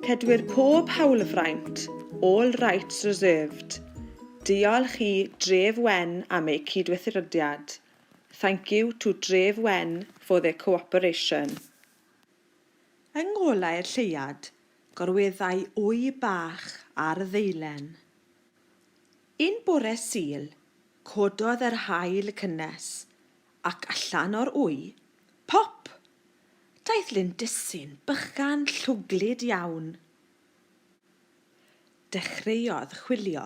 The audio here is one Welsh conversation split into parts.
Cedwir pob hawlfraint, all rights reserved. Diolch i Dref Wen am eu cydweithrediad. Thank you to Dref Wen for their cooperation. Yng ngolau'r lleuad, gorweddai wy bach ar ddeilen. Un bore Sul, cododd yr haul cynnes, ac allan o'r wy, pop! Daeth lindysyn bychan llwglyd iawn. Dechreuodd chwilio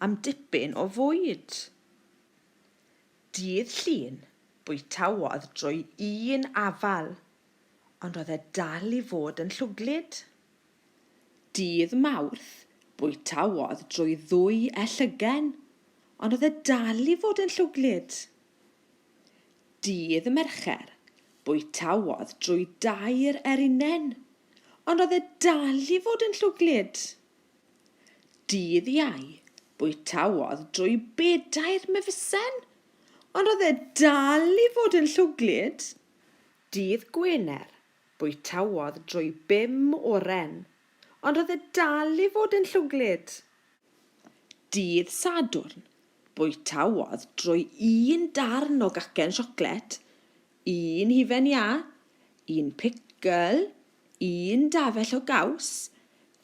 am dipyn o fwyd. Dydd Llun, bwytaodd drwy un afal, ond roedd e dal i fod yn llwglyd. Dydd Mawrth, bwytaodd drwy ddwy ellygen, ond roedd e dal i fod yn llwglyd. Dydd Mercher, bwytaodd drwy dair erinen, ond roedd e dal i fod yn llwglyd. Dydd Iau, bwytaodd drwy bedair mefysen, ond roedd e dal i fod yn llwglyd. Dydd Gwener, bwytaodd drwy bum oren, ond roedd e dal i fod yn llwglyd. Dydd Sadwrn, bwytaodd drwy un darn o gacen siocled, un hufen iâ, un picl, un dafell o gaws,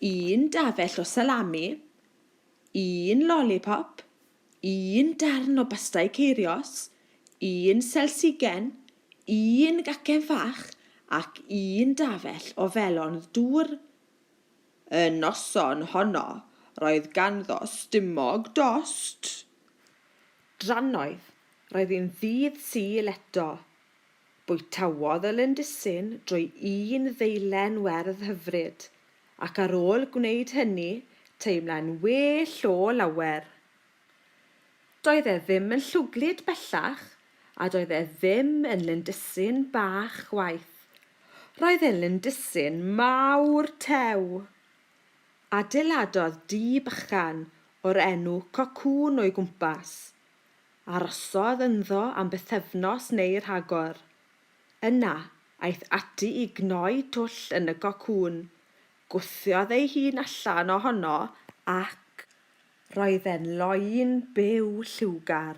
un dafell o salami, un lolipop, un darn o bastai ceirios, un selsigen, un gacen fach ac un dafell o felon dŵr. Y noson honno roedd ganddo stumog dost. Drannoeth, roedd hi'n ddydd Sul eto. Bwytawodd y lindysyn drwy un ddeilen werdd hyfryd, ac ar ôl gwneud hynny teimlai'n well o lawer. Doedd e ddim yn llwglyd bellach, a doedd e ddim yn lindysyn bach chwaith. Roedd e'n lindysyn mawr tew. Adeiladodd dŷ bychan o'r enw Cocŵn o'i gwmpas. Arhosodd ynddo am bythefnos neu rhagor. Yna, aeth ati i gnoi twll yn y cocŵn. Gwthiodd ei hun allan ohono ac Roedd e'n loyn byw lliwgar.